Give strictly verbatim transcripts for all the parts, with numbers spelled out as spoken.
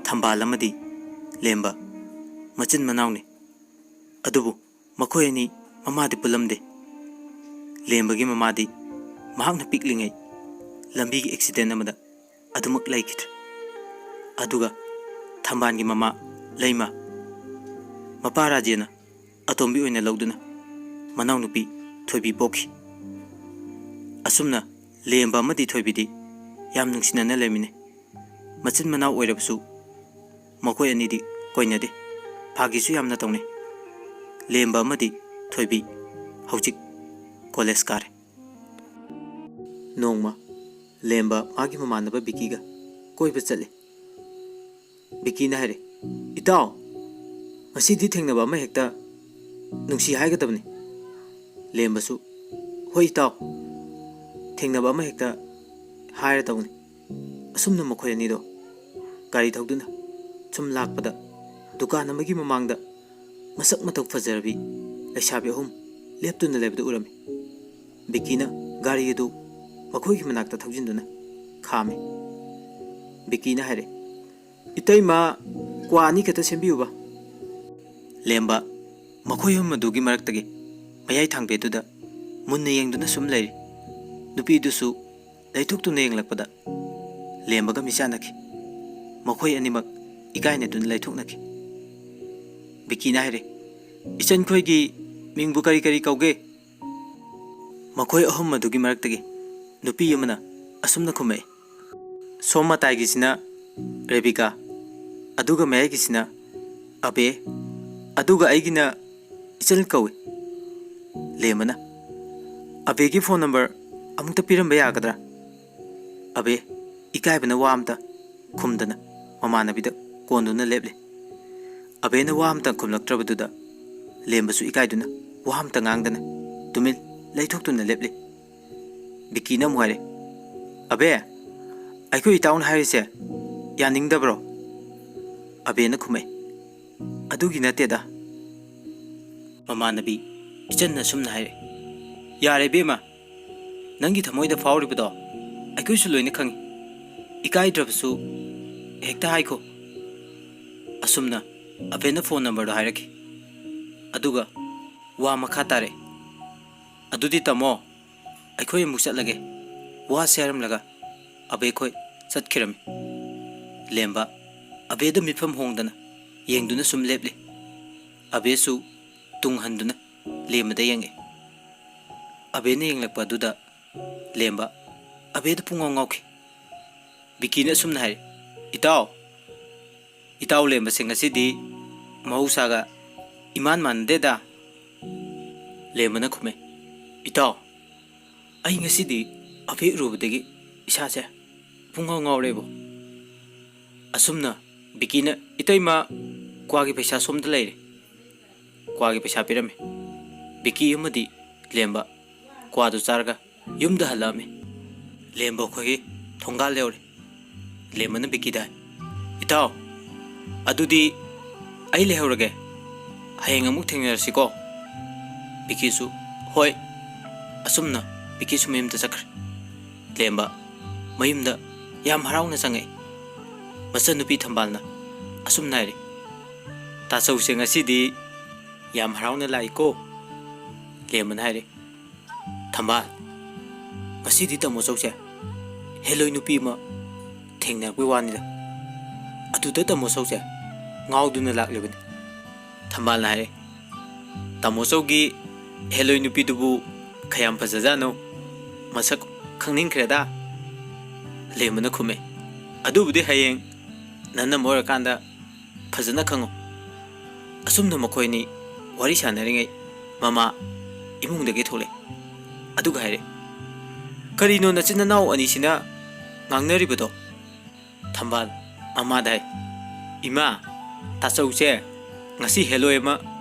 ꯊꯝꯕꯥꯜ ꯑꯃꯗꯤ ꯂꯦꯝꯕ ꯃꯆꯤꯟ ꯃꯅꯥꯎꯅꯤ꯫ ꯑꯗꯨꯕꯨ ꯃꯈꯣꯏ ꯑꯅꯤ ꯃꯃꯥꯗꯤ ꯄꯨꯜꯂꯝꯗꯦ꯫ ꯂꯦꯝꯕꯒꯤ ꯃꯃꯥꯗꯤ ꯃꯍꯥꯛꯅ ꯄꯤꯛꯂꯤꯉꯩ ꯂꯝꯕꯤꯒꯤ ꯑꯦꯛꯁꯤꯗꯦꯟ ꯑꯃꯗ ꯑꯗꯨꯃꯛ ꯂꯩꯈꯤꯗ꯭ꯔꯦ꯫ ꯑꯗꯨꯒ ꯊꯝꯕꯥꯜꯒꯤ ꯃꯃꯥ ꯂꯩꯃ, ꯃꯄꯥ ꯔꯥꯖꯦꯟꯅ ꯑꯇꯣꯝꯕꯤ ꯑꯣꯏꯅ ꯂꯧꯗꯨꯅ ꯃꯅꯥꯎꯅꯨꯄꯤ ꯊꯣꯏꯕꯤ ꯄꯣꯛꯈꯤ꯫ ꯑꯁꯨꯝꯅ ꯂꯦꯝꯕ ꯑꯃꯗꯤ ꯊꯣꯏꯕꯤꯗꯤ ꯌꯥꯝ ꯅꯨꯡꯁꯤꯅꯅ ꯂꯩꯃꯤꯟꯅꯩ꯫ ꯃꯆꯤꯟ ꯃꯅꯥꯎ ꯑꯣꯏꯔꯕꯁꯨ ꯃꯈꯣꯏ ꯑꯅꯤꯗꯤ ꯀꯣꯏꯅꯗꯦ꯫ ꯐꯥꯒꯤꯁꯨ ꯌꯥꯝꯅ ꯇꯧꯅꯩ꯫ ꯂꯦꯝꯕ ꯑꯃꯗꯤ ꯊꯣꯏꯕꯤ ꯍꯧꯖꯤꯛ ꯀꯣꯂꯦꯖ ꯀꯥꯔꯦ꯫ ꯅꯣꯡꯃ ꯂꯦꯝꯕ ꯃꯥꯒꯤ ꯃꯃꯥꯟꯅꯕ ꯕꯤꯀꯤꯒ ꯀꯣꯏꯕ ꯆꯠꯂꯤ꯫ ꯕꯤꯀꯤꯅ ꯍꯥꯏꯔꯦ, "ꯏꯇꯥꯎ, ꯉꯁꯤꯗꯤ ꯊꯦꯡꯅꯕ ꯑꯃ ꯍꯦꯛꯇ ꯅꯨꯡꯁꯤ ꯍꯥꯏꯒꯗꯕꯅꯤ꯫" ꯂꯦꯝꯕꯁꯨ, "ꯍꯣꯏ ꯏꯇꯥꯎ, ꯊꯦꯡꯅꯕ ꯑꯃ ꯍꯦꯛꯇ ꯍꯥꯏꯔꯗꯧꯅꯤ꯫" ꯑꯁꯨꯝꯅ ꯃꯈꯣꯏ ꯑꯅꯤꯗꯣ ꯒꯥꯔꯤ ꯊꯧꯗꯨꯅ ꯁꯨꯝ ꯂꯥꯛꯄꯗ, ꯗꯨꯀꯥꯟ ꯑꯃꯒꯤ ꯃꯃꯥꯡꯗ ꯃꯁꯛ ꯃꯇꯧ ꯐꯖꯔꯕꯤ ꯂꯩꯁꯥꯕꯤ ꯑꯍꯨꯝ ꯂꯦꯞꯇꯨꯅ ꯂꯩꯕꯗꯨ ꯎꯔꯝꯃꯤ꯫ ꯕꯤꯀꯤꯅ ꯒꯥꯔꯤ ꯑꯗꯨ ꯃꯈꯣꯏꯒꯤ ꯃꯅꯥꯛꯇ ꯊꯧꯖꯤꯟꯗꯨꯅ ꯈꯥꯝꯃꯤ꯫ ꯕꯤꯀꯤꯅ ꯍꯥꯏꯔꯦ, "ꯏꯇꯩꯃ, ꯀ꯭ꯋꯥ ꯑꯅꯤ ꯈꯛꯇ ꯁꯦꯝꯕꯤꯌꯨꯕ꯫" ꯂꯦꯝꯕ ꯃꯈꯣꯏ ꯑꯍꯨꯝ ꯑꯗꯨꯒꯤ ꯃꯔꯛꯇꯒꯤ ꯃꯌꯥꯏ ꯊꯥꯡꯕꯤꯗꯨꯗ ꯃꯨꯟꯅ ꯌꯦꯡꯗꯨꯅ ꯁꯨꯝ ꯂꯩꯔꯤ꯫ ꯅꯨꯄꯤꯗꯨꯁꯨ ꯂꯩꯊꯣꯛꯇꯨꯅ ꯌꯦꯡꯂꯛꯄꯗ ꯂꯦꯝꯕꯒ ꯃꯤꯆꯥꯟꯅꯈꯤ꯫ ꯃꯈꯣꯏ ꯑꯅꯤꯃꯛ ꯏꯀꯥꯏꯅꯗꯨꯅ ꯂꯩꯊꯣꯛꯅꯈꯤ꯫ ꯕꯤꯀꯤꯅ ꯍꯥꯏꯔꯦ, "ꯏꯆꯟꯈꯣꯏꯒꯤ ꯃꯤꯡꯕꯨ ꯀꯔꯤ ꯀꯔꯤ ꯀꯧꯒꯦ?" ꯃꯈꯣꯏ ꯑꯍꯨꯝ ꯑꯗꯨꯒꯤ ꯃꯔꯛꯇꯒꯤ ꯅꯨꯄꯤ ꯑꯃꯅ ꯑꯁꯨꯝꯅ ꯈꯨꯝꯃꯛꯏ, "ꯁꯣꯝ ꯃꯇꯥꯏꯒꯤꯁꯤꯅ ꯔꯦꯕꯤꯀꯥ, ꯑꯗꯨꯒ ꯃꯌꯥꯏꯒꯤꯁꯤꯅ ꯑꯕꯦ, ꯑꯗꯨꯒ ꯑꯩꯒꯤꯅ ꯏꯆꯜ ꯀꯧꯏ꯫" ꯂꯦꯝꯕꯅ, "ꯑꯕꯦꯒꯤ ꯐꯣꯟ ꯅꯝꯕꯔ ꯑꯃꯨꯛꯇ ꯄꯤꯔꯝꯕ ꯌꯥꯒꯗ꯭ꯔꯥ?" ꯑꯕꯦ ꯏꯀꯥꯏꯕꯅ ꯋꯥ ꯑꯃꯇ ꯈꯨꯝꯗꯅ ꯃꯃꯥꯟꯅꯕꯤꯗ ꯀꯣꯟꯗꯨꯅ ꯂꯦꯞꯂꯤ꯫ ꯑꯕꯦꯅ ꯋꯥ ꯑꯃꯇ ꯈꯨꯝꯂꯛꯇ꯭ꯔꯕꯗꯨꯗ ꯂꯦꯝꯕꯁꯨ ꯏꯀꯥꯏꯗꯨꯅ ꯋꯥ ꯑꯃꯇ ꯉꯥꯡꯗꯅ ꯇꯨꯃꯤꯟ ꯂꯩꯊꯣꯛꯇꯨꯅ ꯂꯦꯞꯂꯤ꯫ ꯕꯤꯀꯤꯅ ꯑꯃꯨꯛ ꯍꯥꯏꯔꯦ, "ꯑꯕꯦ, ꯑꯩꯈꯣꯏ ꯏꯇꯥꯎꯅ ꯍꯥꯏꯔꯤꯁꯦ ꯌꯥꯅꯤꯡꯗꯕ꯭ꯔꯣ?" ꯑꯕꯦꯅ ꯈꯨꯝꯃꯛꯏ, "ꯑꯗꯨꯒꯤ ꯅꯠꯇꯦꯗ꯫" ꯃꯃꯥꯟꯅꯕꯤ ꯏꯆꯟꯅ ꯁꯨꯝꯅ ꯍꯥꯏꯔꯛꯏ, "ꯌꯥꯔꯦ ꯏꯕꯦꯝꯃ, ꯅꯪꯒꯤ ꯊꯃꯣꯏꯗ ꯐꯥꯎꯔꯤꯕꯗꯣ ꯑꯩꯈꯣꯏꯁꯨ ꯂꯣꯏꯅ ꯈꯪꯉꯤ꯫ ꯏꯀꯥꯏꯗ꯭ꯔꯕꯁꯨ ꯍꯦꯛꯇ ꯍꯥꯏꯈꯣ꯫ ꯑꯁꯨꯝꯅ ꯑꯕꯦꯅ ꯐꯣꯟ ꯅꯝꯕꯔꯗꯣ ꯍꯥꯏꯔꯛꯈꯤ꯫ ꯑꯗꯨꯒ ꯋꯥ ꯃꯈꯥ ꯇꯥꯔꯛꯏ꯫ "ꯑꯗꯨꯗꯤ ꯇꯥꯃꯣ, ꯑꯩꯈꯣꯏ ꯑꯃꯨꯛ ꯆꯠꯂꯒꯦ, ꯋꯥꯁꯦ" ꯍꯥꯏꯔꯝꯂꯒ ꯑꯕꯦ ꯈꯣꯏ ꯆꯠꯈꯤꯔꯝꯃꯤ꯫ ꯂꯦꯝꯕ ꯑꯕꯦꯗ ꯃꯤꯠꯐꯝ ꯍꯣꯡꯗꯅ ꯌꯦꯡꯗꯨꯅ ꯁꯨꯝ ꯂꯦꯞꯂꯤ꯫ ꯑꯕꯦꯁꯨ ꯇꯨꯡ ꯍꯟꯗꯨꯅ ꯂꯦꯝꯕꯗ ꯌꯦꯡꯉꯛꯏ꯫ ꯑꯕꯦꯅ ꯌꯦꯡꯂꯛꯄ ꯑꯗꯨꯗ ꯂꯦꯝꯕ ꯑꯕꯦꯗ ꯄꯨꯡꯉꯥꯎ ꯉꯥꯎꯈꯤ꯫ ꯕꯤꯀꯤꯅ ꯑꯁꯨꯝꯅ ꯍꯥꯏꯔꯤ, "ꯏꯇꯥꯎ, ꯏꯇꯥꯎ ꯂꯦꯝꯕꯁꯦ ꯉꯁꯤꯗꯤ ꯃꯍꯧꯁꯥꯒ ꯏꯃꯥꯟ ꯃꯥꯟꯅꯗꯦꯗ"꯫ ꯂꯦꯝꯕꯅ ꯈꯨꯝꯃꯦ, "ꯏꯇꯥꯎ, ꯑꯩ ꯉꯁꯤꯗꯤ ꯑꯕꯦ ꯎꯔꯨꯕꯗꯒꯤ ꯏꯁꯥꯁꯦ ꯄꯨꯡꯉꯥꯎ ꯉꯥꯎꯔꯦꯕꯨ"꯫ ꯑꯁꯨꯝꯅ ꯕꯤꯀꯤꯅ, "ꯏꯇꯩꯃ, ꯀ꯭ꯋꯥꯒꯤ ꯄꯩꯁꯥ ꯁꯣꯝꯗ ꯂꯩꯔꯦ"꯫ ꯀ꯭ꯋꯥꯒꯤ ꯄꯩꯁꯥ ꯄꯤꯔꯝꯃꯤ꯫ ꯕꯤꯀꯤ ꯑꯃꯗꯤ ꯂꯦꯝꯕ ꯀ꯭ꯋꯥꯗꯨ ꯆꯥꯔꯒ ꯌꯨꯝꯗ ꯍꯜꯂꯛꯑꯝꯃꯤ꯫ ꯂꯦꯝꯕ ꯑꯩꯈꯣꯏꯒꯤ ꯊꯣꯡꯒꯥꯜ ꯌꯧꯔꯦ꯫ ꯂꯦꯝꯕꯅ ꯕꯤꯀꯤꯗ ꯍꯥꯏ, "ꯏꯇꯥꯎ, ꯑꯗꯨꯗꯤ ꯑꯩ ꯂꯩꯍꯧꯔꯒꯦ, ꯍꯌꯦꯡ ꯑꯃꯨꯛ ꯊꯦꯡꯅꯔꯁꯤꯀꯣ"꯫ ꯕꯤꯀꯤꯁꯨ, "ꯍꯣꯏ"꯫ ꯑꯁꯨꯝꯅ ꯕꯤꯀꯤꯁꯨ ꯃꯌꯨꯝꯗ ꯆꯠꯈ꯭ꯔꯦ꯫ ꯂꯦꯝꯕ ꯃꯌꯨꯝꯗ ꯌꯥꯝ ꯍꯔꯥꯎꯅ ꯆꯪꯉꯛꯏ꯫ ꯃꯆꯟꯅꯨꯄꯤ ꯊꯝꯕꯥꯜꯅ ꯑꯁꯨꯝꯅ ꯍꯥꯏꯔꯤ, "ꯇꯥꯆꯧꯁꯦ ꯉꯁꯤꯗꯤ ꯌꯥꯝ ꯍꯔꯥꯎꯅ ꯂꯥꯛꯏꯀꯣ"꯫ ꯂꯦꯝꯕꯅ ꯍꯥꯏꯔꯤ, "ꯊꯝꯕꯥꯜ, ꯉꯁꯤꯗꯤ ꯇꯥꯃꯣ ꯆꯧꯁꯦ ꯍꯦꯂꯣꯏ ꯅꯨꯄꯤ ꯑꯃ ꯊꯦꯡꯅꯔꯛꯄꯩ ꯋꯥꯅꯤꯗ꯫ ꯑꯗꯨꯗ ꯇꯥꯃꯣ ꯆꯧꯁꯦ ꯉꯥꯎꯗꯨꯅ ꯂꯥꯛꯂꯤꯕꯅꯤ"꯫ ꯊꯝꯕꯥꯜꯅ ꯍꯥꯏꯔꯦ, "ꯇꯥꯃꯣ ꯆꯧꯒꯤ ꯍꯦꯂꯣꯏ ꯅꯨꯄꯤꯗꯨꯕꯨ ꯀꯌꯥꯝ ꯐꯖꯖꯥꯠꯅꯣ? ꯃꯁꯛ ꯈꯪꯅꯤꯡꯈ꯭ꯔꯦꯗ"꯫ ꯂꯦꯝꯕꯅ ꯈꯨꯝꯃꯦ, "ꯑꯗꯨꯕꯨꯗꯤ ꯍꯌꯦꯡ ꯅꯅꯝꯃ ꯑꯣꯏꯔꯀꯥꯟꯗ ꯐꯖꯅ ꯈꯪꯉꯨ"꯫ ꯑꯁꯨꯝꯅ ꯃꯈꯣꯏ ꯑꯅꯤ ꯋꯥꯔꯤ ꯁꯥꯟꯅꯔꯤꯉꯩ ꯃꯃꯥ ꯏꯃꯨꯡꯗꯒꯤ ꯊꯣꯛꯂꯛꯑꯦ꯫ ꯑꯗꯨꯒ ꯍꯥꯏꯔꯦ, "ꯀꯔꯤꯅꯣ ꯅꯆꯤꯟ ꯅꯅꯥꯎ ꯑꯅꯤꯁꯤꯅ ꯉꯥꯡꯅꯔꯤꯕꯗꯣ?" ꯊꯝꯕꯥꯜ ꯃꯃꯥꯗ ꯍꯥꯏ, "ꯏꯃꯥ, ꯇꯥꯆꯧꯁꯦ ꯉꯁꯤ ꯍꯦꯂꯣꯏ ꯑꯃ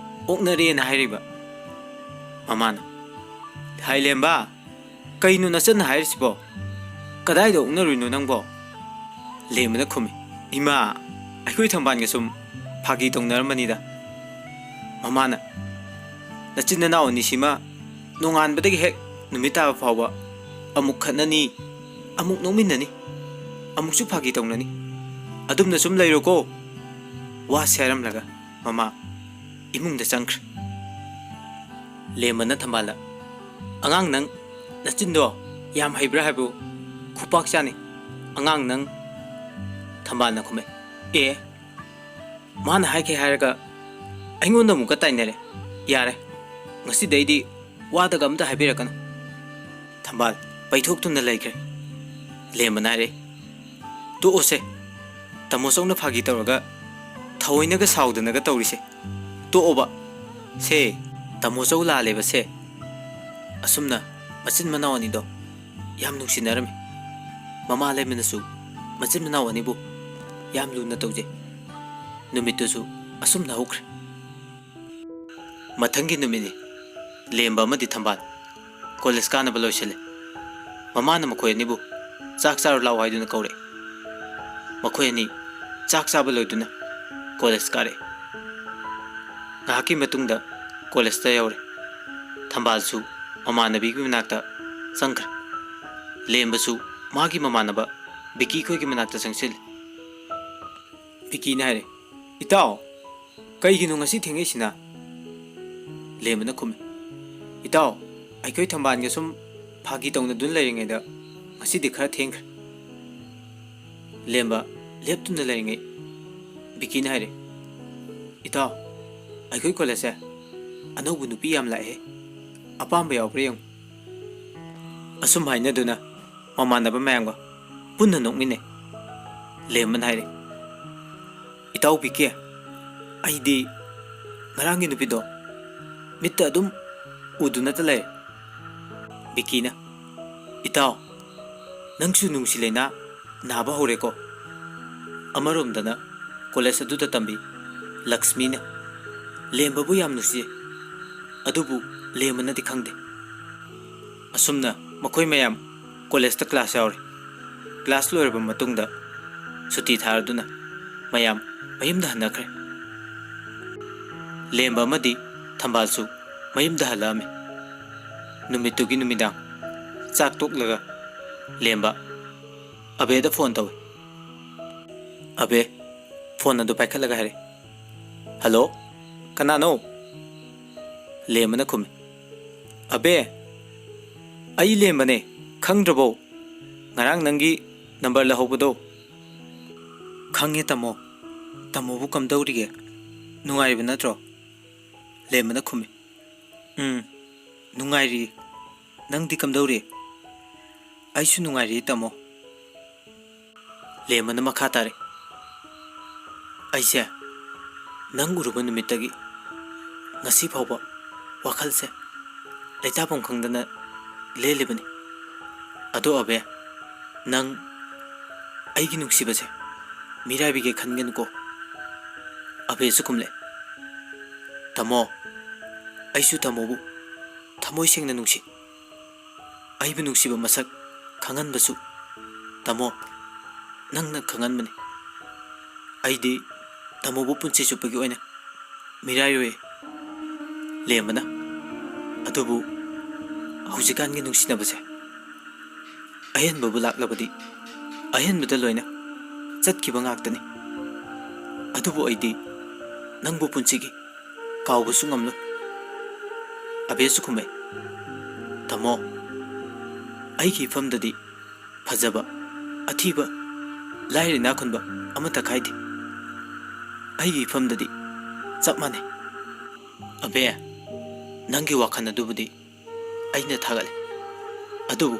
ꯑꯣꯛꯅꯔꯦꯅ ꯍꯥꯏꯔꯤꯕ"꯫ ꯃꯃꯥꯅ, "ꯍꯥꯏ ꯂꯦꯝꯕ, ꯀꯩꯅꯣ ꯅꯆꯟꯅ ꯍꯥꯏꯔꯤꯁꯤꯕꯣ? ꯀꯗꯥꯏꯗ ꯑꯣꯛꯅꯔꯨꯏꯅꯣ ꯅꯪꯕꯣ?" ꯂꯦꯝꯕꯅ ꯈꯨꯝꯃꯤ, "ꯏꯃꯥ, ꯑꯩꯈꯣꯏ ꯊꯝꯕꯥꯜꯒ ꯁꯨꯝ ꯐꯥꯒꯤ ꯇꯧꯅꯔꯝꯕꯅꯤꯗ"꯫ ꯃꯃꯥꯅ, "ꯅꯆꯤꯟ ꯅꯅꯥꯎ ꯑꯅꯤꯁꯤꯃ ꯅꯣꯡꯉꯥꯟꯕꯗꯒꯤ ꯍꯦꯛ ꯅꯨꯃꯤꯠ ꯇꯥꯕ ꯐꯥꯎꯕ ꯑꯃꯨꯛ ꯈꯠꯅꯅꯤ, ꯑꯃꯨꯛ ꯅꯣꯛꯃꯤꯟꯅꯅꯤ, ꯑꯃꯨꯛꯁꯨ ꯐꯥꯒꯤ ꯇꯧꯅꯅꯤ꯫ ꯑꯗꯨꯝꯅ ꯁꯨꯝ ꯂꯩꯔꯣꯀꯣ"꯫ ꯋꯥꯁꯦ ꯍꯥꯏꯔꯝꯂꯒ ꯃꯃꯥ ꯏꯃꯨꯡꯗ ꯆꯪꯈ꯭ꯔꯦ꯫ ꯂꯦꯝꯕꯅ ꯊꯝꯕꯥꯜꯗ, "ꯑꯉꯥꯡ, ꯅꯪ ꯅꯆꯤꯟꯗꯣ ꯌꯥꯝ ꯍꯩꯕ꯭ꯔꯥ ꯍꯥꯏꯕꯨ? ꯈꯨꯄꯥꯛ ꯆꯥꯅꯤ ꯑꯉꯥꯡ, ꯅꯪ!" ꯊꯝꯕꯥꯜꯅ ꯈꯨꯝꯃꯦ, "ꯑꯦ, ꯃꯥꯅ ꯍꯥꯏꯈꯤ ꯍꯥꯏꯔꯒ ꯑꯩꯉꯣꯟꯗ ꯑꯃꯨꯛꯀ ꯇꯥꯏꯅꯔꯦ꯫ ꯌꯥꯔꯦ, ꯉꯁꯤꯗꯩꯗꯤ ꯋꯥꯗꯒ ꯑꯝꯇ ꯍꯥꯏꯕꯤꯔꯛꯀꯅꯨ꯫" ꯊꯝꯕꯥꯜ ꯄꯩꯊꯣꯛꯇꯨꯅ ꯂꯩꯈ꯭ꯔꯦ꯫ ꯂꯦꯝꯕꯅ ꯍꯥꯏꯔꯦ, "ꯇꯣꯛꯑꯣꯁꯦ, ꯇꯥꯃꯣ ꯆꯧꯅ ꯐꯥꯒꯤ ꯇꯧꯔꯒ ꯊꯑꯣꯏꯅꯒ ꯁꯥꯎꯗꯅꯒ ꯇꯧꯔꯤꯁꯦ ꯇꯣꯛꯑꯣꯕ ꯁꯦ꯫ ꯇꯥꯃꯣ ꯆꯧ ꯂꯥꯜꯂꯦꯕ ꯁꯦ꯫" ꯑꯁꯨꯝꯅ ꯃꯆꯤꯟ ꯃꯅꯥꯎ ꯑꯅꯤꯗꯣ ꯌꯥꯝ ꯅꯨꯡꯁꯤꯅꯔꯝꯃꯤ꯫ ꯃꯃꯥ ꯂꯩꯃꯅꯁꯨ ꯃꯆꯤꯟ ꯃꯅꯥꯎ ꯑꯅꯤꯕꯨ ꯌꯥꯝ ꯂꯨꯅ ꯇꯧꯖꯩ꯫ ꯅꯨꯃꯤꯠꯇꯨꯁꯨ ꯑꯁꯨꯝꯅ ꯍꯧꯈ꯭ꯔꯦ꯫ ꯃꯊꯪꯒꯤ ꯅꯨꯃꯤꯠꯅꯤ꯫ ꯂꯦꯝꯕ ꯑꯃꯗꯤ ꯊꯝꯕꯥꯜ ꯀꯣꯂꯦꯖ ꯀꯥꯅꯕ ꯂꯣꯏꯁꯤꯜꯂꯦ꯫ ꯃꯃꯥꯅ ꯃꯈꯣꯏ ꯑꯅꯤꯕꯨ ꯆꯥꯛ ꯆꯥꯔꯨ ꯂꯥꯛꯑꯣ ꯍꯥꯏꯗꯨꯅ ꯀꯧꯔꯛꯑꯦ꯫ ꯃꯈꯣꯏ ꯑꯅꯤ ꯆꯥꯛ ꯆꯥꯕ ꯂꯣꯏꯗꯨꯅ ꯀꯣꯂꯦꯖ ꯀꯥꯔꯛꯑꯦ꯫ ꯉꯥꯏꯍꯥꯛꯀꯤ ꯃꯇꯨꯡꯗ ꯀꯣꯂꯦꯖꯇ ꯌꯧꯔꯦ꯫ ꯊꯝꯕꯥꯜꯁꯨ ꯃꯃꯥꯟꯅꯕꯤꯒꯤ ꯃꯅꯥꯛꯇ ꯆꯪꯈ꯭ꯔꯦ꯫ ꯂꯦꯝꯕꯁꯨ ꯃꯥꯒꯤ ꯃꯃꯥꯟꯅꯕ ꯕꯤꯀꯤ ꯈꯣꯏꯒꯤ ꯃꯅꯥꯛꯇ ꯆꯪꯁꯤꯜꯂꯦ꯫ ꯕꯤꯀꯤꯅ ꯍꯥꯏꯔꯦ, "ꯏꯇꯥꯎ, ꯀꯩꯒꯤꯅꯣ ꯉꯁꯤ ꯊꯦꯡꯉꯛꯏꯁꯤꯅ?" ꯂꯦꯝꯕꯅ ꯈꯨꯝꯃꯤ, "ꯏꯇꯥꯎ, ꯑꯩꯈꯣꯏ ꯊꯝꯕꯥꯜꯒ ꯁꯨꯝ ꯐꯥꯒꯤ ꯇꯧꯅꯗꯨꯅ ꯂꯩꯔꯤꯉꯩꯗ ꯉꯁꯤꯗꯤ ꯈꯔ ꯊꯦꯡꯈ꯭ꯔꯦ꯫" ꯂꯦꯝꯕ ꯂꯦꯞꯇꯨꯅ ꯂꯩꯔꯤꯉꯩ ꯕꯤꯀꯤꯅ ꯍꯥꯏꯔꯦ, "ꯏꯇꯥꯎ, ꯑꯩꯈꯣꯏ ꯀꯣꯂꯦꯖꯁꯦ ꯑꯅꯧꯕ ꯅꯨꯄꯤ ꯌꯥꯝ ꯂꯥꯛꯑꯦ, ꯑꯄꯥꯝꯕ ꯌꯥꯎꯕ꯭ꯔꯥ ꯌꯦꯡꯉꯨ꯫" ꯑꯁꯨꯝ ꯍꯥꯏꯅꯗꯨꯅ ꯃꯃꯥꯟꯅꯕ ꯃꯌꯥꯝꯒ ꯄꯨꯟꯅ ꯅꯣꯛꯃꯤꯟꯅꯩ꯫ ꯂꯦꯝꯕꯅ ꯍꯥꯏꯔꯦ, "ꯏꯇꯥꯎ ꯕꯤꯀꯤ, ꯑꯩꯗꯤ ꯉꯔꯥꯡꯒꯤ ꯅꯨꯄꯤꯗꯣ ꯃꯤꯠꯇ ꯑꯗꯨꯝ ꯎꯗꯨꯅꯇ ꯂꯩꯔꯦ꯫" ꯕꯤꯀꯤꯅ, "ꯏꯇꯥꯎ, ꯅꯪꯁꯨ ꯅꯨꯡꯁꯤ ꯂꯩꯅꯥ ꯅꯥꯕ ꯍꯧꯔꯦꯀꯣ꯫" ꯑꯃꯔꯣꯝꯗꯅ ꯀꯣꯂꯦꯖ ꯑꯗꯨꯗ ꯇꯝꯕꯤ ꯂꯛꯁꯃꯤꯅ ꯂꯦꯝꯕꯕꯨ ꯌꯥꯝ ꯅꯨꯡꯁꯤ, ꯑꯗꯨꯕꯨ ꯂꯦꯝꯕꯅꯗꯤ ꯈꯪꯗꯦ꯫ ꯑꯁꯨꯝꯅ ꯃꯈꯣꯏ ꯃꯌꯥꯝ ꯀꯣꯂꯦꯖꯇ ꯀ꯭ꯂꯥꯁ ꯌꯥꯎꯔꯦ꯫ ꯀ꯭ꯂꯥꯁ ꯂꯣꯏꯔꯕ ꯃꯇꯨꯡꯗ ꯁꯨꯇꯤ ꯊꯥꯔꯗꯨꯅ ꯃꯌꯥꯝ ꯃꯌꯨꯝꯗ ꯍꯟꯅꯈ꯭ꯔꯦ꯫ ꯂꯦꯝꯕ ꯑꯃꯗꯤ ꯊꯝꯕꯥꯜꯁꯨ ꯃꯌꯨꯝꯗ ꯍꯜꯂꯛꯑꯝꯃꯤ꯫ ꯅꯨꯃꯤꯠꯇꯨꯒꯤ ꯅꯨꯃꯤꯗꯥꯡ ꯆꯥꯛ ꯇꯣꯛꯂꯒ ꯂꯦꯝꯕ ꯑꯕꯦꯗ ꯐꯣꯟ ꯇꯧꯏ꯫ "ꯑꯕꯦ, ꯐꯣꯟ ꯑꯗꯨ ꯄꯥꯏꯈꯠꯂꯒ ꯍꯥꯏꯔꯛꯏ꯫ "ꯍꯜꯂꯣ, ꯀꯅꯥꯅꯣ?" ꯂꯦꯝꯕꯅ ꯈꯨꯝꯃꯤ꯫ "ꯑꯕꯦ, ꯑꯩ ꯂꯦꯝꯕꯅꯦ, ꯈꯪꯗ꯭ꯔꯕꯣ? ꯉꯔꯥꯡ ꯅꯪꯒꯤ ꯅꯝꯕꯔ ꯂꯧꯍꯧꯕꯗꯣ?" "ꯈꯪꯉꯦ ꯇꯥꯃꯣ꯫ ꯇꯥꯃꯣꯕꯨ ꯀꯝꯗꯧꯔꯤꯒꯦ? ꯅꯨꯡꯉꯥꯏꯔꯤꯕ ꯅꯠꯇ꯭ꯔꯣ?" ꯂꯦꯝꯕꯅ ꯈꯨꯝꯃꯤ꯫ "ꯎꯝ, ꯅꯨꯡꯉꯥꯏꯔꯤ꯫ ꯅꯪꯗꯤ ꯀꯝꯗꯧꯔꯤ?" "ꯑꯩꯁꯨ ꯅꯨꯡꯉꯥꯏꯔꯤ ꯇꯥꯃꯣ꯫" ꯂꯦꯝꯕꯅ ꯃꯈꯥ ꯇꯥꯔꯦ꯫ "ꯑꯩꯁꯦ ꯅꯪ ꯎꯔꯨꯕ ꯅꯨꯃꯤꯠꯇꯒꯤ ꯉꯁꯤ ꯐꯥꯎꯕ ꯋꯥꯈꯜꯁꯦ ꯂꯩꯇꯥꯐꯝ ꯈꯪꯗꯅ ꯂꯦꯜꯂꯤꯕꯅꯤ꯫ ꯑꯗꯣ ꯑꯕꯦ, ꯅꯪ ꯑꯩꯒꯤ ꯅꯨꯡꯁꯤꯕꯁꯦ ꯃꯤꯔꯥꯏꯕꯤꯒꯦ ꯈꯟꯒꯅꯨꯀꯣ꯫" ꯑꯕꯦꯁꯨ ꯈꯨꯝꯂꯦ꯫ "ꯇꯥꯃꯣ, ꯑꯩꯁꯨ ꯇꯥꯃꯣꯕꯨ ꯊꯃꯣꯏ ꯁꯦꯡꯅ ꯅꯨꯡꯁꯤ꯫ ꯑꯩꯕꯨ ꯅꯨꯡꯁꯤꯕ ꯃꯁꯛ ꯈꯪꯍꯟꯕꯁꯨ, ꯇꯥꯃꯣ, ꯅꯪꯅ ꯈꯪꯍꯟꯕꯅꯤ꯫ ꯑꯩꯗꯤ ꯇꯥꯃꯣꯕꯨ ꯄꯨꯟꯁꯤ ꯆꯨꯞꯄꯒꯤ ꯑꯣꯏꯅ ꯃꯤꯔꯥꯏꯔꯣꯏ꯫" ꯂꯦꯝꯕꯅ, "ꯑꯗꯨꯕꯨ ꯍꯧꯖꯤꯛꯀꯥꯟꯒꯤ ꯅꯨꯡꯁꯤꯅꯕꯁꯦ ꯑꯍꯦꯟꯕꯕꯨ ꯂꯥꯛꯂꯕꯗꯤ ꯑꯍꯦꯟꯕꯗ ꯂꯣꯏꯅ ꯆꯠꯈꯤꯕ ꯉꯥꯛꯇꯅꯤ꯫ ꯑꯗꯨꯕꯨ ꯑꯩꯗꯤ ꯅꯪꯕꯨ ꯄꯨꯟꯁꯤꯒꯤ ꯀꯥꯎꯕꯁꯨ ꯉꯝꯂꯣꯏ꯫" ꯑꯕꯦꯁꯨ ꯈꯨꯝꯃꯦ꯫ "ꯇꯥꯃꯣ, ꯑꯩꯒꯤ ꯏꯐꯝꯗꯗꯤ ꯐꯖꯕ, ꯑꯊꯤꯕ, ꯂꯥꯏꯔ ꯏꯅꯥꯛ ꯈꯨꯟꯕ ꯑꯃꯠꯇ ꯈꯥꯏꯗꯦ꯫ ꯑꯩꯒꯤ ꯏꯐꯝꯗꯗꯤ ꯆꯞ ꯃꯥꯟꯅꯩ꯫" "ꯑꯕꯦ, ꯅꯪꯒꯤ ꯋꯥꯈꯜ ꯑꯗꯨꯕꯨꯗꯤ ꯑꯩꯅ ꯊꯥꯒꯠꯂꯤ꯫ ꯑꯗꯨꯕꯨ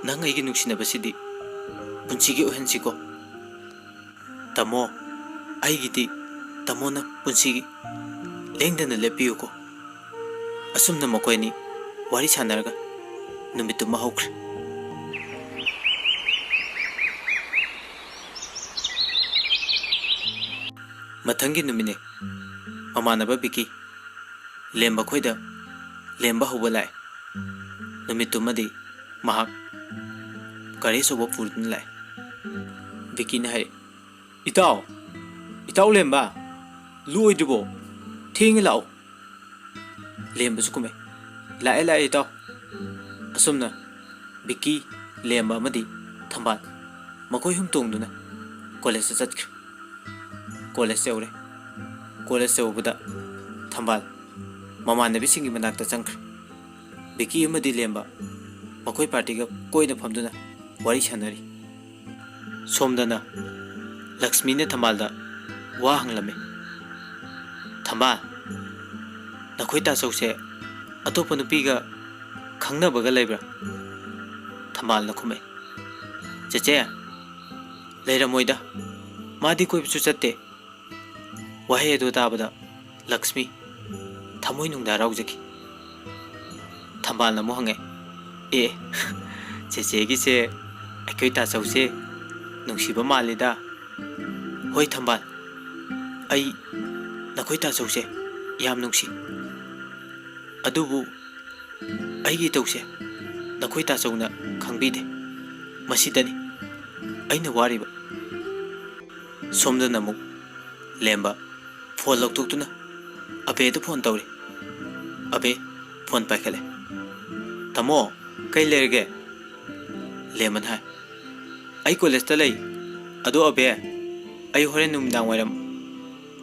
ꯅꯪ ꯑꯩꯒꯤ ꯅꯨꯡꯁꯤꯅꯕꯁꯤꯗꯤ ꯄꯨꯟꯁꯤꯒꯤ ꯑꯣꯏꯍꯟꯁꯤꯀꯣ꯫ ꯇꯥꯃꯣ, ꯑꯩꯒꯤꯗꯤ ꯇꯥꯃꯣꯅ ꯄꯨꯟꯁꯤꯒꯤ ꯂꯦꯡꯗꯅ ꯂꯦꯞꯄꯤꯌꯨꯀꯣ꯫" ꯑꯁꯨꯝꯅ ꯃꯈꯣꯏ ꯑꯅꯤ ꯋꯥꯔꯤ ꯁꯥꯟꯅꯔꯒ ꯅꯨꯃꯤꯠꯇꯨꯃ ꯍꯧꯈ꯭ꯔꯦ꯫ ꯃꯊꯪꯒꯤ ꯅꯨꯃꯤꯠꯅꯤ꯫ ꯃꯃꯥꯟꯅꯕ ꯕꯤꯀꯤ ꯂꯦꯝꯕ ꯈꯣꯏꯗ ꯂꯦꯝꯕ ꯍꯧꯕ ꯂꯥꯛꯑꯦ꯫ ꯅꯨꯃꯤꯠꯇꯨꯃꯗꯤ ꯃꯍꯥꯛ ꯒꯥꯔꯤ ꯑꯆꯧꯕ ꯄꯨꯗꯨꯅ ꯂꯥꯛꯑꯦ꯫ ꯕꯤꯀꯤꯅ ꯍꯥꯏꯔꯛꯑꯦ, "ꯏꯇꯥꯎ, ꯏꯇꯥꯎ ꯂꯦꯝꯕ, ꯂꯨ ꯑꯣꯏꯗ꯭ꯔꯤꯕꯣ? ꯊꯦꯡꯉꯦ, ꯂꯥꯛꯑꯣ꯫" ꯂꯦꯝꯕꯁꯨ ꯀꯨꯝꯃꯦ꯫ "ꯂꯥꯛꯑꯦ, ꯂꯥꯛꯑꯦ, ꯏꯇꯥꯎ꯫" ꯑꯁꯨꯝꯅ ꯕꯤꯀꯤ, ꯂꯦꯝꯕ ꯑꯃꯗꯤ ꯊꯝꯕꯥꯜ ꯃꯈꯣꯏ ꯑꯍꯨꯝ ꯇꯣꯡꯗꯨꯅ ꯀꯣꯂꯦꯖꯇ ꯆꯠꯈ꯭ꯔꯦ꯫ ꯀꯣꯂꯦꯖ ꯌꯧꯔꯦ꯫ ꯀꯣꯂꯦꯖ ꯌꯧꯕꯗ ꯊꯝꯕꯥꯜ ꯃꯃꯥꯟꯅꯕꯤꯁꯤꯡꯒꯤ ꯃꯅꯥꯛꯇ ꯆꯪꯈ꯭ꯔꯦ꯫ ꯕꯤꯀꯤ ꯑꯃꯗꯤ ꯂꯦꯝꯕ ꯃꯈꯣꯏ ꯄꯥꯔꯇꯤꯒ ꯀꯣꯏꯅ ꯐꯝꯗꯨꯅ ꯋꯥꯔꯤ ꯁꯥꯟꯅꯔꯤ꯫ ꯁꯣꯝꯗꯅ ꯂꯛꯁꯃꯤꯅ ꯊꯝꯕꯥꯜꯗ ꯋꯥ ꯍꯪꯂꯝꯃꯤ꯫ "ꯊꯝꯕꯥꯜ, ꯅꯈꯣꯏ ꯇꯥꯆꯧꯁꯦ ꯑꯇꯣꯞꯄ ꯅꯨꯄꯤꯒ ꯈꯪꯅꯕꯒ ꯂꯩꯕ꯭ꯔꯥ?" ꯊꯝꯕꯥꯜꯅ ꯈꯨꯝꯃꯦ꯫ "ꯆꯦꯆꯦ, ꯂꯩꯔꯝꯃꯣꯏꯗ, ꯃꯥꯗꯤ ꯀꯣꯏꯕꯁꯨ ꯆꯠꯇꯦ꯫" ꯋꯥꯍꯩ ꯑꯗꯨ ꯇꯥꯕꯗ ꯂꯛꯁꯃꯤ ꯊꯃꯣꯏꯅꯨꯡꯗ ꯍꯔꯥꯎꯖꯈꯤ꯫ ꯊꯝꯕꯥꯜꯅ ꯑꯃꯨꯛ ꯍꯪꯉꯦ, "ꯑꯦ, ꯆꯦꯆꯦꯒꯤꯁꯦ ꯑꯩꯈꯣꯏ ꯇꯥꯆꯧꯁꯦ ꯅꯨꯡꯁꯤꯕ ꯃꯥꯜꯂꯤꯗ꯫" "ꯍꯣꯏ ꯊꯝꯕꯥꯜ, ꯑꯩ ꯅꯈꯣꯏ ꯇꯥꯆꯧꯁꯦ ꯌꯥꯝ ꯅꯨꯡꯁꯤ꯫ ꯑꯗꯨꯕꯨ ꯑꯩꯒꯤ ꯏꯇꯧꯁꯦ ꯅꯈꯣꯏ ꯇꯥꯆꯧꯅ ꯈꯪꯕꯤꯗꯦ꯫ ꯃꯁꯤꯗꯅꯤ ꯑꯩꯅ ꯋꯥꯔꯤꯕ꯫" ꯁꯣꯝꯗꯅ ꯑꯃꯨꯛ ꯂꯦꯝꯕ ꯐꯣꯟ ꯂꯧꯊꯣꯛꯇꯨꯅ ꯑꯕꯦꯗ ꯐꯣꯟ ꯇꯧꯔꯤ꯫ ꯑꯕꯦ ꯐꯣꯟ ꯄꯥꯏꯈꯠꯂꯦ꯫ "ꯇꯥꯃꯣ, ꯀꯩ ꯂꯩꯔꯒꯦ?" ꯂꯦꯝꯕꯅ ꯍꯥꯏ꯫ "ꯑꯩ ꯀꯣꯂꯦꯖꯇ ꯂꯩ꯫ ꯑꯗꯣ ꯑꯕꯦ, ꯑꯩ ꯍꯣꯔꯦꯟ ꯅꯨꯃꯤꯗꯥꯡ ꯋꯥꯏꯔꯝ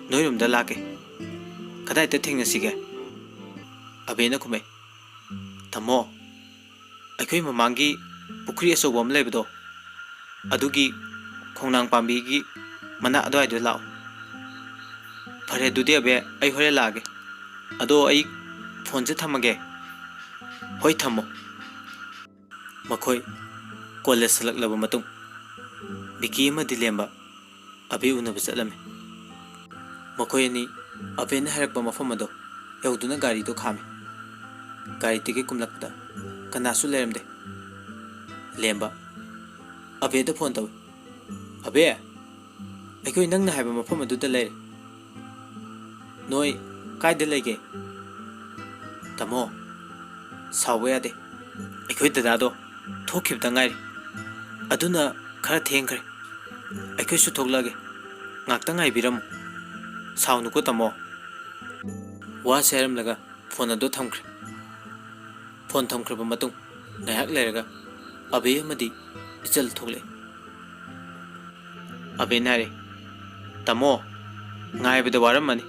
ꯅꯣꯏꯔꯣꯝꯗ ꯂꯥꯛꯀꯦ꯫ ꯀꯗꯥꯏꯗ ꯊꯦꯡꯅꯁꯤꯒꯦ?" ꯑꯕꯦꯅ ꯈꯨꯝꯃꯦ, "ꯇꯥꯃꯣ, ꯑꯩꯈꯣꯏ ꯃꯃꯥꯡꯒꯤ ꯄꯨꯈ꯭ꯔꯤ ꯑꯆꯧꯕ ꯑꯃ ꯂꯩꯕꯗꯣ, ꯑꯗꯨꯒꯤ ꯈꯣꯡꯅꯥꯡ ꯄꯥꯝꯕꯤꯒꯤ ꯃꯅꯥꯛ ꯑꯗꯨꯋꯥꯏꯗꯨꯗ ꯂꯥꯛꯑꯣ꯫" "ꯐꯔꯦ, ꯑꯗꯨꯗꯤ ꯑꯕꯦ, ꯑꯩ ꯍꯣꯔꯦꯟ ꯂꯥꯛꯑꯒꯦ꯫ ꯑꯗꯣ ꯑꯩ ꯐꯣꯟꯁꯦ ꯊꯝꯃꯒꯦ꯫" "ꯍꯣꯏ, ꯊꯝꯃꯣ꯫" ꯃꯈꯣꯏ ꯀꯣꯂꯦꯖ ꯍꯜꯂꯛꯂꯕ ꯃꯇꯨꯡ ꯕꯤꯀꯤ ꯑꯃꯗꯤ ꯂꯦꯝꯕ ꯑꯕꯦ ꯎꯅꯕ ꯆꯠꯂꯝꯃꯤ꯫ ꯃꯈꯣꯏ ꯑꯅꯤ ꯑꯕꯦꯅ ꯍꯥꯏꯔꯛꯄ ꯃꯐꯝ ꯑꯗꯣ ꯌꯧꯗꯨꯅ ꯒꯥꯔꯤꯗꯣ ꯈꯥꯝꯃꯤ꯫ ꯒꯥꯔꯤꯗꯒꯤ ꯀꯨꯝꯂꯛꯄꯗ ꯀꯅꯥꯁꯨ ꯂꯩꯔꯝꯗꯦ꯫ ꯂꯦꯝꯕ ꯑꯕꯦꯗ ꯐꯣꯟ ꯇꯧꯏ꯫ "ꯑꯕꯦ, ꯑꯩꯈꯣꯏ ꯅꯪꯅ ꯍꯥꯏꯕ ꯃꯐꯝ ꯑꯗꯨꯗ ꯂꯩꯔꯦ꯫" "ꯅꯣꯏ ꯀꯥꯏꯗ ꯂꯩꯒꯦ?" "ꯇꯥꯃꯣ, ꯁꯥꯎꯕ ꯌꯥꯗꯦ꯫ ꯑꯩꯈꯣꯏ ꯗꯗꯥꯗꯣ ꯊꯣꯛꯈꯤꯕꯗ ꯉꯥꯏꯔꯤ꯫ ꯑꯗꯨꯅ ꯈꯔ ꯊꯦꯡꯈ꯭ꯔꯦ꯫ ꯑꯩꯈꯣꯏꯁꯨ ꯊꯣꯛꯂꯛꯑꯒꯦ꯫ ꯉꯥꯛꯇ ꯉꯥꯏꯕꯤꯔꯝꯃꯨ꯫ ꯁꯥꯎꯅꯨꯀꯣ ꯇꯥꯃꯣ꯫" ꯋꯥꯁꯦ ꯍꯥꯏꯔꯝꯂꯒ ꯐꯣꯟ ꯑꯗꯨ ꯊꯝꯈ꯭ꯔꯦ꯫ ꯐꯣꯟ ꯊꯝꯈ꯭ꯔꯕ ꯃꯇꯨꯡ ꯉꯥꯏꯍꯥꯛ ꯂꯩꯔꯒ ꯑꯕꯦ ꯑꯃꯗꯤ ꯏꯆꯜ ꯊꯣꯛꯂꯛꯏ꯫ ꯑꯕꯦꯅ ꯍꯥꯏꯔꯦ, "ꯇꯥꯃꯣ, "ꯉꯥꯏꯕꯗ ꯋꯥꯔꯝꯃꯅꯤ꯫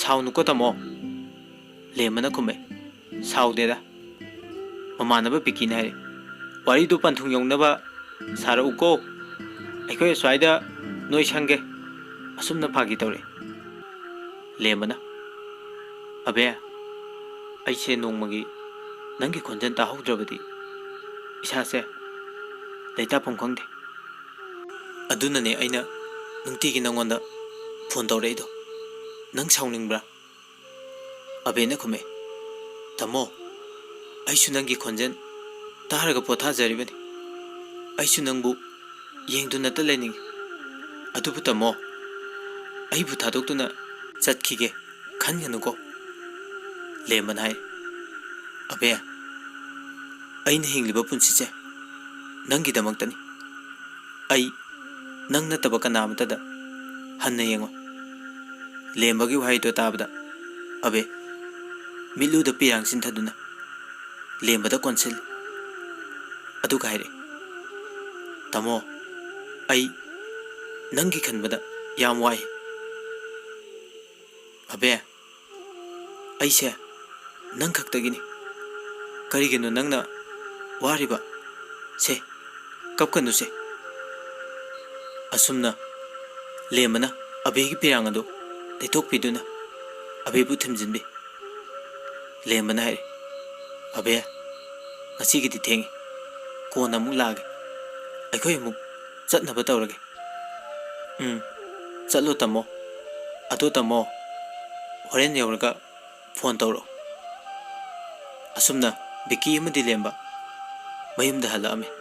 ꯁꯥꯎꯅꯨꯀꯣ ꯇꯥꯃꯣ꯫" ꯂꯦꯝꯕꯅ ꯈꯨꯝꯃꯦ, "ꯁꯥꯎꯗꯦꯗ꯫" ꯃꯃꯥꯟꯅꯕ ꯕꯤꯀꯤꯅ ꯍꯥꯏꯔꯦ, "ꯋꯥꯔꯤꯗꯨ ꯄꯟꯊꯨꯡ ꯌꯧꯅꯕ ꯁꯥꯔꯛꯎꯀꯣ꯫ ꯑꯩꯈꯣꯏ ꯑꯁ꯭ꯋꯥꯏꯗ ꯅꯣꯏ ꯁꯪꯒꯦ꯫" ꯑꯁꯨꯝꯅ ꯐꯥꯒꯤ ꯇꯧꯔꯛꯑꯦ꯫ ꯂꯦꯝꯕꯅ, "ꯑꯕꯦ, ꯑꯩꯁꯦ ꯅꯣꯡꯃꯒꯤ ꯅꯪꯒꯤ ꯈꯣꯟꯖꯦꯜ ꯇꯥꯍꯧꯗ꯭ꯔꯕꯗꯤ ꯏꯁꯥꯁꯦ ꯂꯩꯇꯥꯐꯝ ꯈꯪꯗꯦ꯫ ꯑꯗꯨꯅꯅꯦ ꯑꯩꯅ ꯅꯨꯡꯇꯤꯒꯤ ꯅꯪꯉꯣꯟꯗ ꯐꯣꯟ ꯇꯧꯔꯛꯏꯗꯣ꯫ ꯅꯪ ꯁꯥꯎꯅꯤꯡꯕ꯭ꯔꯥ?" ꯑꯕꯦꯅ ꯈꯨꯝꯃꯦ, "ꯇꯥꯃꯣ, ꯑꯩꯁꯨ ꯅꯪꯒꯤ ꯈꯣꯟꯖꯦꯜ ꯇꯥꯔꯒ ꯄꯣꯊꯥꯖꯔꯤꯕꯅꯤ꯫ ꯑꯩꯁꯨ ꯅꯪꯕꯨ ꯌꯦꯡꯗꯨꯅꯇ ꯂꯩꯅꯤꯡꯏ꯫ ꯑꯗꯨꯕꯨ ꯇꯥꯃꯣ, ꯑꯩꯕꯨ ꯊꯥꯗꯣꯛꯇꯨꯅ ꯆꯠꯈꯤꯒꯦ ꯈꯟꯒꯅꯨꯀꯣ꯫" ꯂꯦꯝꯕꯅ ꯍꯥꯏ, "ꯑꯕꯦ, ꯑꯩꯅ ꯍꯤꯡꯂꯤꯕ ꯄꯨꯟꯁꯤꯁꯦ ꯅꯪꯒꯤꯗꯃꯛꯇꯅꯤ꯫ ꯑꯩ ꯅꯪ ꯅꯠꯇꯕ ꯀꯅꯥ ꯑꯃꯠꯇꯗ ꯍꯟꯅ ꯌꯦꯡꯉꯣꯏ꯫" ꯂꯦꯝꯕꯒꯤ ꯋꯥꯍꯩꯗꯣ ꯇꯥꯕꯗ ꯑꯕꯦ ꯃꯤꯠꯂꯨꯗ ꯄꯤꯔꯥꯡ ꯆꯤꯟꯊꯗꯨꯅ ꯂꯦꯝꯕꯗ ꯀꯣꯟꯁꯤꯜꯂꯤ꯫ ꯑꯗꯨꯒ ꯍꯥꯏꯔꯛꯏ, "ꯇꯥꯃꯣ, ꯑꯩ ꯅꯪꯒꯤ ꯈꯟꯕꯗ ꯌꯥꯝ ꯋꯥꯏ꯫ ꯑꯕꯦ, ꯑꯩꯁꯦ ꯅꯪ ꯈꯛꯇꯒꯤꯅꯤ꯫ ꯀꯔꯤꯒꯤꯅꯣ ꯅꯪꯅ ꯋꯥꯔꯤꯕ? ꯁꯦ, ꯀꯞꯀꯅꯨꯁꯦ꯫" ꯑꯁꯨꯝꯅ ꯂꯦꯝꯕꯅ ꯑꯕꯦꯒꯤ ꯄꯤꯔꯥꯡ ꯑꯗꯨ ꯇꯩꯊꯣꯛꯄꯤꯗꯨꯅ ꯑꯕꯦꯕꯨ ꯊꯦꯝꯖꯤꯟꯕꯤ꯫ ꯂꯦꯝꯕꯅ ꯍꯥꯏꯔꯦ, "ꯑꯕꯦ, ꯉꯁꯤꯒꯤꯗꯤ ꯊꯦꯡꯉꯤ꯫ ꯀꯣꯟꯅ ꯑꯃꯨꯛ ꯂꯥꯛꯑꯒꯦ꯫ ꯑꯩꯈꯣꯏ ꯑꯃꯨꯛ ꯆꯠꯅꯕ ꯇꯧꯔꯒꯦ꯫" "ꯎꯝ, ꯆꯠꯂꯣ ꯇꯥꯃꯣ꯫ ꯑꯗꯣ ꯇꯥꯃꯣ, ꯍꯣꯔꯦꯟ ꯌꯧꯔꯒ ꯐꯣꯟ ꯇꯧꯔꯛꯑꯣ꯫" ꯑꯁꯨꯝꯅ ꯕꯤꯀꯤ ꯑꯃꯗꯤ ꯂꯦꯝꯕ ꯃꯌꯨꯝꯗ ꯍꯜꯂꯛꯑꯝꯃꯤ꯫